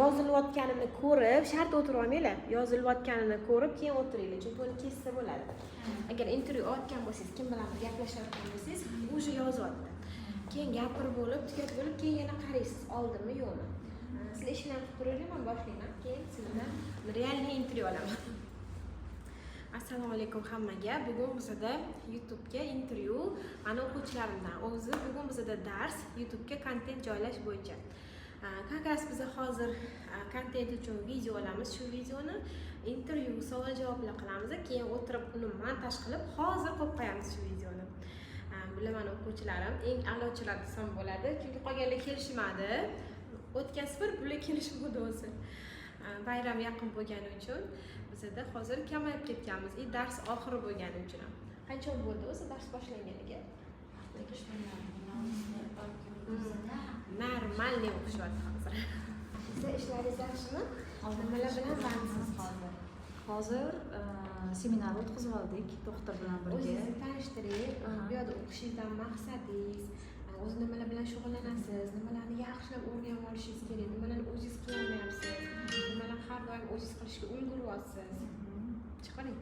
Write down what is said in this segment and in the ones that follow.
Yozilayotganini ko'rib, shart o'tirib olmanglar. Yozilayotganini ko'rib, keyin o'tiringlar, chunki uni kessa bo'ladi. Agar intervyu olayotgan bo'lsangiz, kim bilandir gaplashayotgan bo'lsangiz, уже yozyapti. Keyin gapirib bo'lib, tugatib bo'lib, keyin yana qaraysiz, oldimi, yo'qmi. Sizlar ishlarni qilib turinglar, man boshlayman, keyin sizlardan реальный intervyu olaman. Assalomu alaykum hammaga. Bugun bizada YouTube'ga intervyu mani o'quvchilarimdan. O'zi bugun bizada dars YouTube'ga kontent joylash bo'yicha. Как раз biza hozir kontent uchun video olamiz. Shu videoni intervyu, savol javoblar qilamiz, keyin o'tirib uni montaj qilib, hozir qo'yib qo'yamiz shu videoni. Bular mani o'quvchilarim, eng a'lochilar desam bo'ladi, chunki qolganlar kelishmadi. O'tgan safar bular kelishmadi o'zi. Bayram yaqin bo'lgani uchun bizada hozir kamayib ketganmiz и dars oxiri bo'lgani uchun ham. Qancha bo'ldi o'zi dars boshlanganiga? Нормальный o'qishyapti hozir. Siz ishlaringiz yaxshimi? Nimalar bilan bandsiz hozir? Hozir seminar o'tkazib oldik doktor bilan birga. O'zingizni tanishtiring. Bu yoqda o'qishingizdan maqsadingiz, o'zi nimalar bilan shug'ullanasiz, nimalarni yaxshilab o'rganib olishingiz kerak, nimalarni o'zingiz qilolmayapsiz, nimalarni har doim o'zingiz qilishga ulguryapsiz. Chiqaring.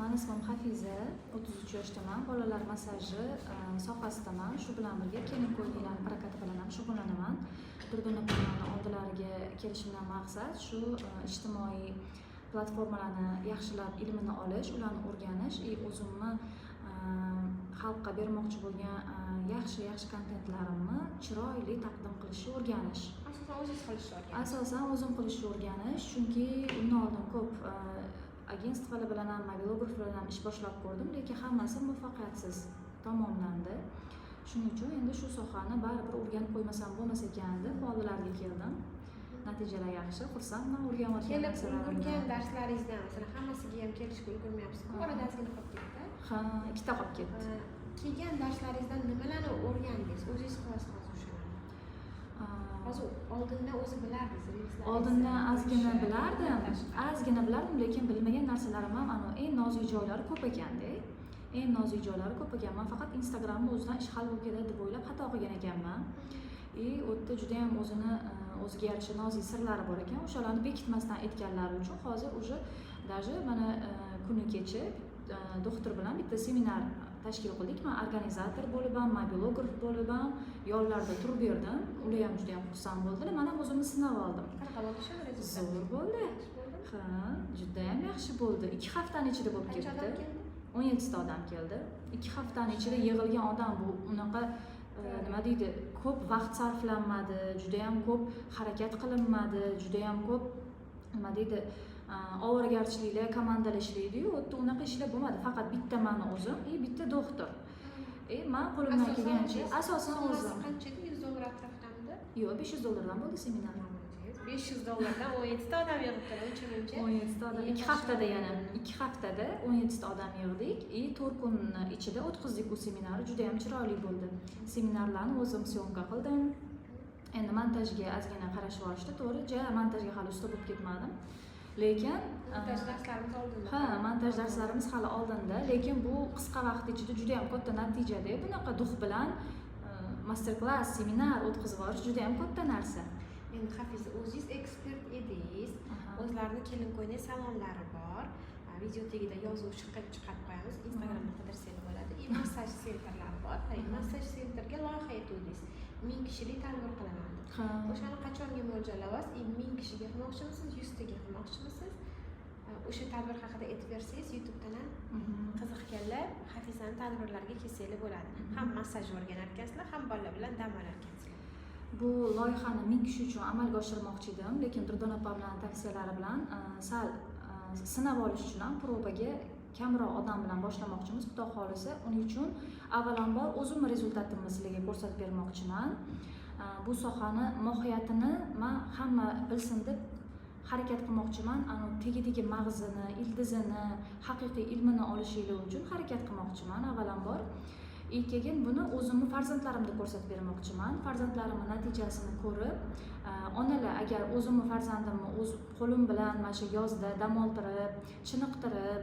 Mani ismim Hafiza, 33 yoshdaman, bolalar massaji sohasidaman. Shu bilan birga kelin ko'ylaklarni prokati bilan ham shug'ullanaman. Durdona opamni oldilariga kelishimdan maqsad shu ijtimoiy platformalarni yaxshilab ilmini olish, ularni o'rganish и o'zimni xalqqa bermoqchi bo'lgan yaxshi yaxshi kontentlarimni chiroyli taqdim qilishni o'rganish. Asosan o'zingiz qilishni o'rganish. Asosan o'zim qilishni o'rganish, chunki undan oldin ko'p агентство lar bilan ham, mobilograf bilan ham ish boshlab ko'rdim, lekin hammasi muvaffaqiyatsiz tamomlandi. Shuning uchun endi shu sohani baribir o'rganib qo'ymasam bo'lmas ekan deb oldilariga keldim. Natijalar yaxshi, xursandman o'rganayotgan Kelib narsalarimdan. ulgurgan darslaringizdan, masalan, hammasiga ham kelishga ulgurmayapsiz-ku, orada ozgina qolib ketdi. Ha, ikkita qolib ketdi. Kelgan darslaringizdan nimalarni o'rgandingiz? O'zingiz qilyapsiz hozir o'shalarni. Hozir oldindan o'zi bilardingiz reelslarni. Oldindan ozgina bilardim, ozgina bilardim, lekin bilmagan narsalarim ham, anavi eng nozik joylari ko'p ekanda. Eng nozik joylari ko'p ekan. Man faqat Instagramni o'zidan ish hal bo'lib ketadi deb o'ylab xato qilgan ekanman. И u yerda judayam o'zini o'ziga yarasha nozik sirlari bor ekan. O'shalarni bekitmasdan aytganlari uchun hozir уже даже mana kuni kecha doktor bilan bitta seminar tashkil qildik. Man organizator bo'lib ham, mobilograf bo'lib ham yonlarida turib berdim. Ular ham judayam xursand bo'ldilar. Man ham o'zimni sinab oldim. Qanaqa bo'ldi o'sha результат? Zo'r bo'ldi. Yaxshi bo'ldimi? Ha, judayam yaxshi bo'ldi. 2 haftani ichida bo'lib Qancha ketdi. odam keldi? 17 ta odam keldi. 2 haftani ichida yig'ilgan odam bu unaqa nima deydi, ko'p vaqt sarflanmadi, judayam ko'p harakat qilinmadi, judayam ko'p, nima deydi, ovoragarchiliklar, komandalar ishlaydiyu, u yerda unaqa ishlar bo'lmadi. Faqat bitta mani o'zim и bitta doktor и man qo'limdan Asosan kelgancha. o'zingiz. Asosan Summasi o'zim. qancha edi? 100 dollar atrofidamidi? Yo'q, 500 dollardan bo'ldi seminar. 500 dollardan 17 ta odam yig'ibdilar, uncha muncha. 17 ta odam 2 haftada, yana 2 haftada 17 ta odam yig'dik и 4 kunni ichida o'tkazdik u seminarni. Judayam chiroyli bo'ldi. Seminarlarni o'zim съёмка qildim. Endi montajga ozgina qarashib olishdi. To'g'ri, ja montajga hali usta bo'lib ketmadim, lekin Montaj darslarimiz oldinda. Ha, montaj darslarimiz hali oldinda, lekin bu qisqa vaqt ichida judayam katta natijada bunaqa дух bilan master klass, seminar o'tkazib yuborish judayam katta narsa. Endi, Hafiza, o'zingiz ekspert edingiz. O'zlarini kelin ko'ylak salonlari bor. Video tagida yozuv chiqarib chiqarib qo'yamiz, Instagramda qidirsanglar bo'ladi. И massaj центр lari bor. Qarang, massaj центр ga loyiha aytuvdingiz, 1000 kishilik tadbir qilaman deb. Ha. O'shani qachonga mo'ljallayapsiz и 1000 kishiga qilmoqchimisiz, 100 taga qilmoqchimisiz? O'sha tadbir haqida aytib bersangiz, YouTubedan ham qiziqqanlar Hafizani tadbirlariga kelsanglar bo'ladi. Ham massaj o'rganar ekansizlar, ham bolalar bilan dam olar ekansizlar. Bu loyihani 1000 kishi uchun amalga oshirmoqchi edim, lekin Durdona opa bilan tavsiyalari bilan sal sinab olish uchun ham проба ga kamroq odam bilan boshlamoqchimiz, xudo xohlasa. Uning uchun avvalambor o'zimni результат imni sizlarga ko'rsatib bermoqchiman. Bu sohani mohiyatini man hamma bilsin deb harakat qilmoqchiman. Anavi tagidagi mag'zini, ildizini, haqiqiy ilmini olishinglar uchun harakat qilmoqchiman avvalambor. И keyin buni o'zimni farzandlarimda ko'rsatib bermoqchiman. Farzandlarimni natijasini ko'rib, onalar agar o'zimni farzandimni o'z qo'lim bilan mana shu yozda dam oldirib, chiniqtirib,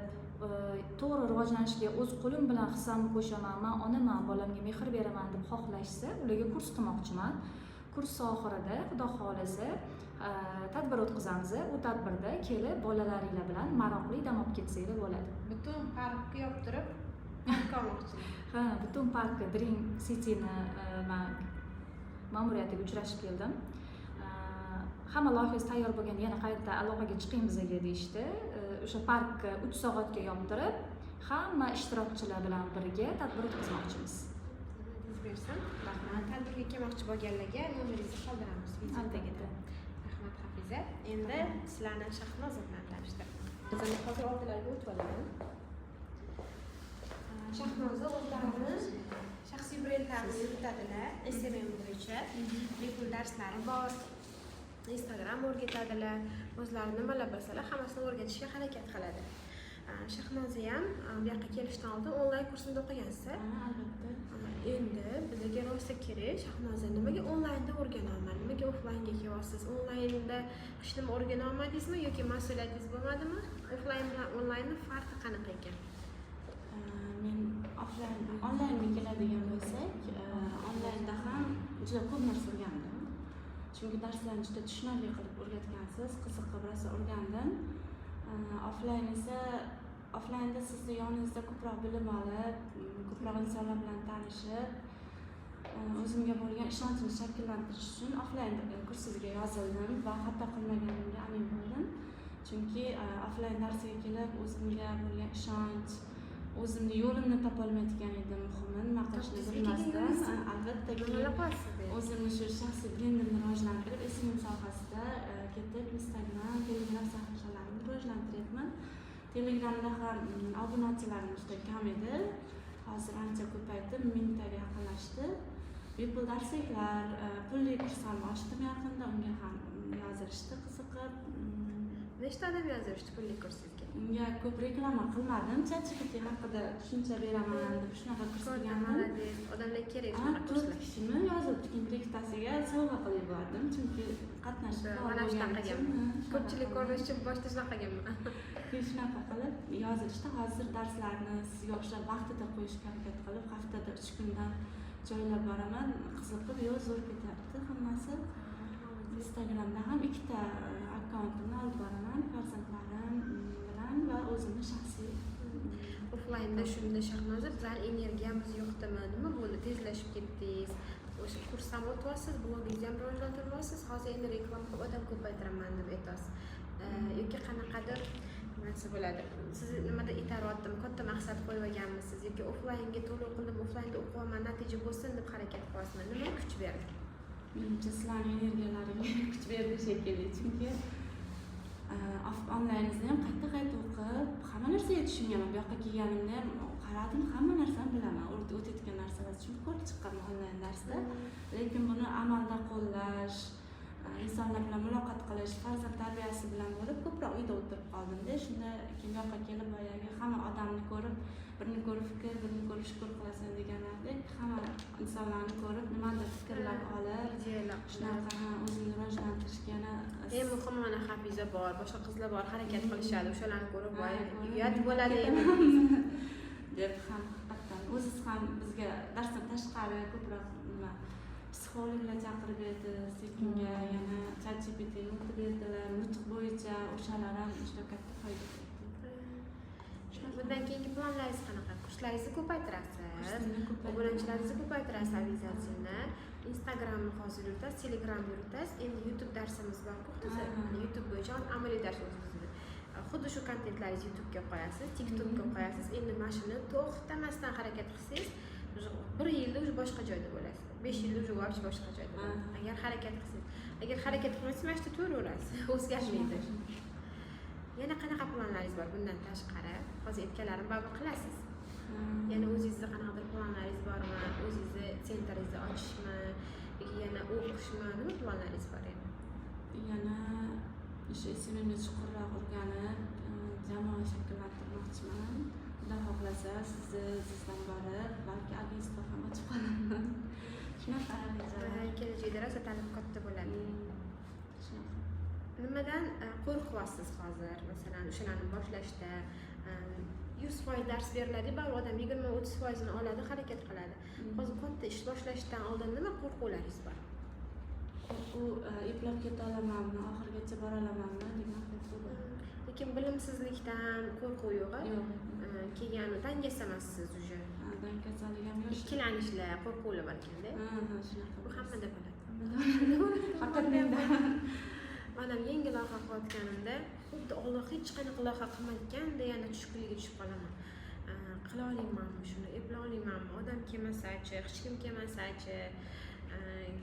to'g'ri rivojlanishiga o'z qo'lim bilan hissamni qo'shaman, man onaman, bolamga mehr beraman deb xohlashsa, ularga kurs qilmoqchiman. Kurs oxirida, xudo xohlasa, tadbir o'tkazamiz. U tadbirda kelib bolalaringlar bilan maroqli dam olib ketsanglar bo'ladi. Butun parkni yoptirib, park olmoqchilar. Ha, butun parkni, Dream Cityni man ma'muriyatiga uchrashib keldim. Hamma loyihangiz tayyor bo'lganda yana qayta aloqaga chiqing bizaga, deyishdi. O'sha parkni 3 soatga yoptirib, hamma ishtirokchilar bilan birga tadbir o'tkazmoqchimiz. Yuz bersin. Rahmat. Tadbirga kelmoqchi bo'lganlarga nomeringizni qoldiramiz video tagida. Rahmat, Hafiza. Endi sizlarni Shahnoza bilan tanishtirib. Biz hozir oldilariga o'tib olaman. Shahnoza o'zlarini shaxsiy brendlarini yuritadilar SMM bo'yicha. Bepul darslari bor. Instagram o'rgatadilar. O'zlari nimalar bilsalar, hammasini o'rgatishga harakat qiladi. Shahnoza ham bu yoqqa kelishdan oldin onlayn kursimda o'qigansiz. Ha, albatta. Endi bizga rosa kerak. Shahnoza, nimaga onlaynda o'rgana olmadi, nimaga offlaynga kelyapsiz? Onlaynda hech nima o'rgana olmadingizmi yoki mas'uliyatingiz bo'lmadimi? Offlayn bilan onlaynni farqi qanaqa ekan? Men offlayn, onlaynga keladigan bo'lsak, onlaynda ham juda ko'p narsa o'rgandim. Chunki darslarni juda tushunarli qilib o'rgatgansiz, qiziqib rosa o'rgandim. Offlayn esa, offlaynda sizni yoningizda ko'proq bilim olib, ko'proq insonlar bilan tanishib, o'zimga bo'lgan ishonchni shakllantirish uchun offlayn kursingizga yozildim va xato qilmaganimga amin bo'ldim. Chunki offlayn darsiga kelib o'zimga bo'lgan ishonch, o'zimni yo'limni topolmayotgan edim, muhimi nima qilishni Topdingizmi bilmasdan. keyin? Albatta, keyin Nimalar qilyapsiz bu yerda? o'zimni shu shaxsiy brendimni rivojlantirib, SMM sohasida ketib, Instagram, Telegram sahifalarimni rivojlantiryapman. Telegramda ham obunachilarim juda kam edi, hozir ancha ko'paydi, 1000 taga yaqinlashdi. Bepul darsliklar, pulli kurs ham ochdim yaqinda, unga ham yozilishdi qiziqib. Nechta odam yozilishdi pulli kursingizga? Unga ko'p reklama qilmadim, ChatGPT haqida tushuncha beraman deb shunaqa kurs Ko'rdim, qilgandim. Молодец. Odamlar kerak Ha, shunaqa 4 kurslar. kishini yozildi, keyin bir ikkitasiga sovg'a qilib yubordim, chunki qatnashib faol Mana bo'lgani shunaqa uchun, qilganman. ha, shunaqa Ko'pchilik qildim. ko'rinishi uchun boshida shunaqa qilganman. Keyin shunaqa qilib yozilishdi. Hozir darslarni sizga o'xshab vaqtida qo'yishga harakat qilib, haftada 3 kundan joylab boraman. Qiziqib, yo'q, zo'r ketyapti hammasi. Instagramda ham ikkita akkauntimni olib boraman, farzandlarim bilan va o'zimni shaxsiy. Offlaynda shunda, Shahnoza, bizani energiyamiz yo'qdimi, nima bo'ldi, tezlashib ketdingiz? O'sha kurs ham o'tyapsiz, blogingizni ham rivojlantiryapsiz, hozir endi reklama qilib odam ko'paytiraman deb aytyapsiz. Yoki qanaqadir nima desa bo'ladi, sizni nimada itaryaptimi, katta maqsad qo'yib olganmisiz yoki offlaynga to'lov qildim, offlaynda o'qiyapman, natija bo'lsin deb harakat qilyapsizmi? Nima kuch berdi? Menimcha, sizlarni energiyalaringga kuch berdi shekilli, chunki onlayningizni ham qayta qayta o'qib, hamma narsaga tushunganman. Bu yoqqa kelganimda ham qaradim, hamma narsani bilaman, o'tayotgan narsalar, chunki ko'rib chiqqanman onlayn darsda. Lekin buni amalda qo'llash, insonlar bilan muloqot qilish, farzand tarbiyasi bilan bo'lib, ko'proq uyda o'tirib qoldimda. Shunda keyin bu yoqqa kelib, boyagi hamma odamni ko'rib, birini ko'rib fikr, birini ko'rib shukur qilasan deganlaridek, hamma insonlarni ko'rib, nimadir fikrlar olib, Ideyalar. shunaqa, ha, o'zimni rivojlantirishga yana. Eng muhimi, mana Hafiza bor, boshqa qizlar bor, harakat qilishadi, o'shalarni ko'rib, voy, ko'rib, uyat bo'ladi endi. Deb ham haqiqatdan o'ziz ham bizga darsdan tashqari ko'proq nima, psixologlar chaqirib berdi sekinga, yana ChatGPT o'tib berdilar nutq bo'yicha, o'shalar ham juda katta foyda berdi. Bundan keyingi planlaringiz qanaqa? Kurslaringizni ko'paytirasiz, Kursimni ko'paytiraman. Obunachilaringizni ko'paytirasiz обязательно. Instagramni hozir yuritasiz, Telegram yuritasiz. Endi YouTube darsimiz borku hozir. Ha. YouTube bo'yicha amaliy dars o'zimizni. Xuddi shu kontentlaringizni YouTubega qo'yasiz, TikTokka qo'yasiz. Endi mana shuni to'xtamasdan harakat qilsangiz, уже bir yilda уже boshqa joyda bo'lasiz. 5 yilda уже вообще boshqa joyda bo'lasiz. Agar harakat qilsangiz. Agar harakat qilmasangiz, mana shu yerda turaverasiz, o'zgarmaydi. Yana qanaqa planlaringiz bor bundan tashqari? Hozir aytganlarim baribir qilasiz. Yana o'zingizni qanaqadir planlaringiz bormi? O'zingizni центр ingizni ochishmi yoki yana o'qishmi? Nima planlaringiz bor yana? Yana o'sha SMMni chuqurroq o'rganib, jamoa shakllantirmoqchiman. Xudo xohlasa, sizni sizdan borib, balki агентство ham ochib qolaman. Shunaqa rejalar. Kelajakda rosa talab katta bo'ladi. Shunaqa. Nimadan qo'rqyapsiz hozir? Masalan, o'shalarni boshlashda 100% dars beriladi, baribir odam 20-30 foizini oladi, harakat qiladi. Hozir katta ish boshlashdan oldin nima qo'rquvlaringiz bor? Qo'rquv, eplab keta olamanmi, oxirigacha bora olamanmi degan qo'rquv bor. Lekin bilimsizlikdan qo'rquv yo'q a? Yo'q. Keyin dangasa emassiz уже. Ha, dangasalik ham yo'q. Ikkilanishlar, qo'rquvlar bor ekanda. Ha, shunaqa. Bu hammada bo'ladi. Faqat menda. Man ham yangi loyiha qilayotganimda xuddi oldin hech qanaqa loyiha qilmayotganda yana tushkunlikka tushib qolaman. Qila olmaymanmi shuni, eplay olmaymanmi, odam kelmasachi, hech kim kelmasachi.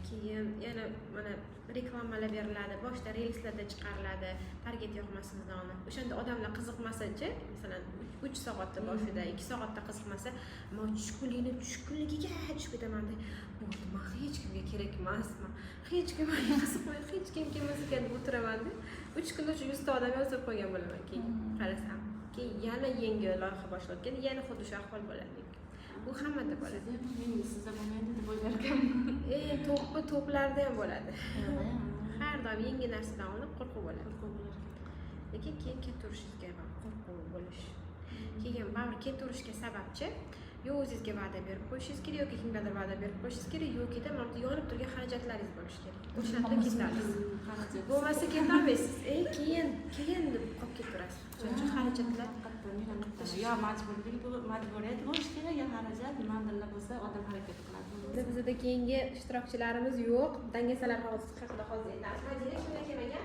Keyin yana mana reklamalar beriladi, boshida reelslarda chiqariladi, target yoqmasimizdan oldin. O'shanda odamlar qiziqmasachi, masalan, 3 soatda boshida, 2 soatda qiziqmasa, man tushkunlikni tushkunligiga tushib ketamanda, bo'ldi, man hech kimga kerak emasman, hech kim menga qiziqmaydi, hech kim kelmas ekan deb o'tiramanda, 3 kunda shu 100 ta odam yozib qo'ygan bo'laman. Keyin qarasam, keyin yana yangi loyiha boshlayotganda yana xuddi shu ahvol bo'ladi. Bu hammada bo'ladi. Sizda, men sizda bo'lmaydi deb o'ylarkanman. To'ppi to'plarda ham bo'ladi. Har doim yangi narsadan oldin qo'rquv bo'ladi. Qo'rquv bo'lar ekan. Lekin keyin ketaverishingizga ham qo'rquv bo'lish, keyin baribir ketaverishga sababchi yo o'zingizga va'da berib qo'yishingiz kerak, yoki kimgadir va'da berib qo'yishingiz kerak, yokida mana bu yonib turgan xarajatlaringiz bo'lishi kerak. O'shanda ketasiz. Xarajat. Bo'lmasa ketolmaysiz. Keyin, keyin deb qolib ketaverasiz. Shuning uchun xarajatlar Haqiqatdan men ham yo majburlik, majburiyat bo'lishi kerak, yo xarajat, nimadirlar bo'lsa, odam harakat qiladi. Bizada keyingi ishtirokchilarimiz yo'q. Dangasalar hozir haqida hozir aytamiz. Madina, kimlar kelmagan?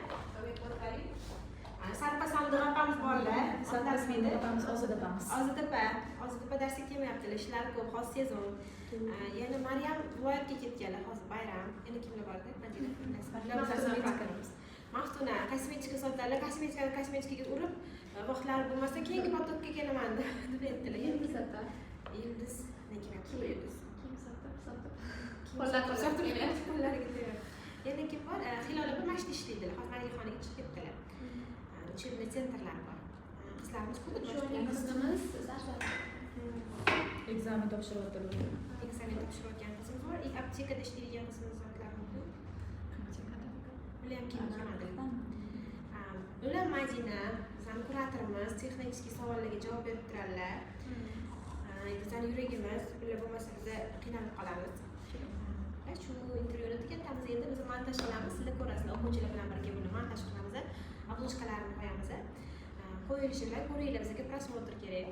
Sarpa sandiq opamiz borlar. Sarpa opamiz, Ozoda opamiz. Ozoda opa, Ozoda opa darsga kelmayaptilar, ishlari ko'p, hozir sezon. Yana Maryam viloyatga ketganlar, hozir bayram. Yana kimlar bordi? Madina. Maftuna kosmetika sotadilar, kosmetikani kosmetikaga urib, vaqtlari bo'lmasa, keyingi поток ka kelaman deb aytdilar. Yulduz opa. Yulduz nima kelmayapti? Yulduz. Kiyim sotib, sotib. Kiyim Qo'llari sotib, kelyapti. qo'llariga tegyapti. Yana kim bor? Hilol opa mana shu ishlaydilar. Hozir Malikaxonaga chiqib ketdilar. Учебный центр lar bor. Qizlarimiz ko'p. Shu qizimiz Zarda. Экзамен topshiryaptilar. Экзамен topshirayotgan qizimiz bor. И aptekada ishlaydigan qizimiz bor. Ular ham keyin kelmadi. Ular Madina, bizani kuratorimiz, texnik savollarga javob berib turadilar. Bizani yuragimiz, ular bo'lmasa biza qiynalib qolamiz. Va shu intervyuni tugatamiz endi, biz montaj qilamiz, sizlar ko'rasizlar, o'quvchilar bilan birga buni montaj qilamiz, обложка larini qo'yamiz. Qo'yilishi bilan ko'ringlar, bizga просмотр kerak.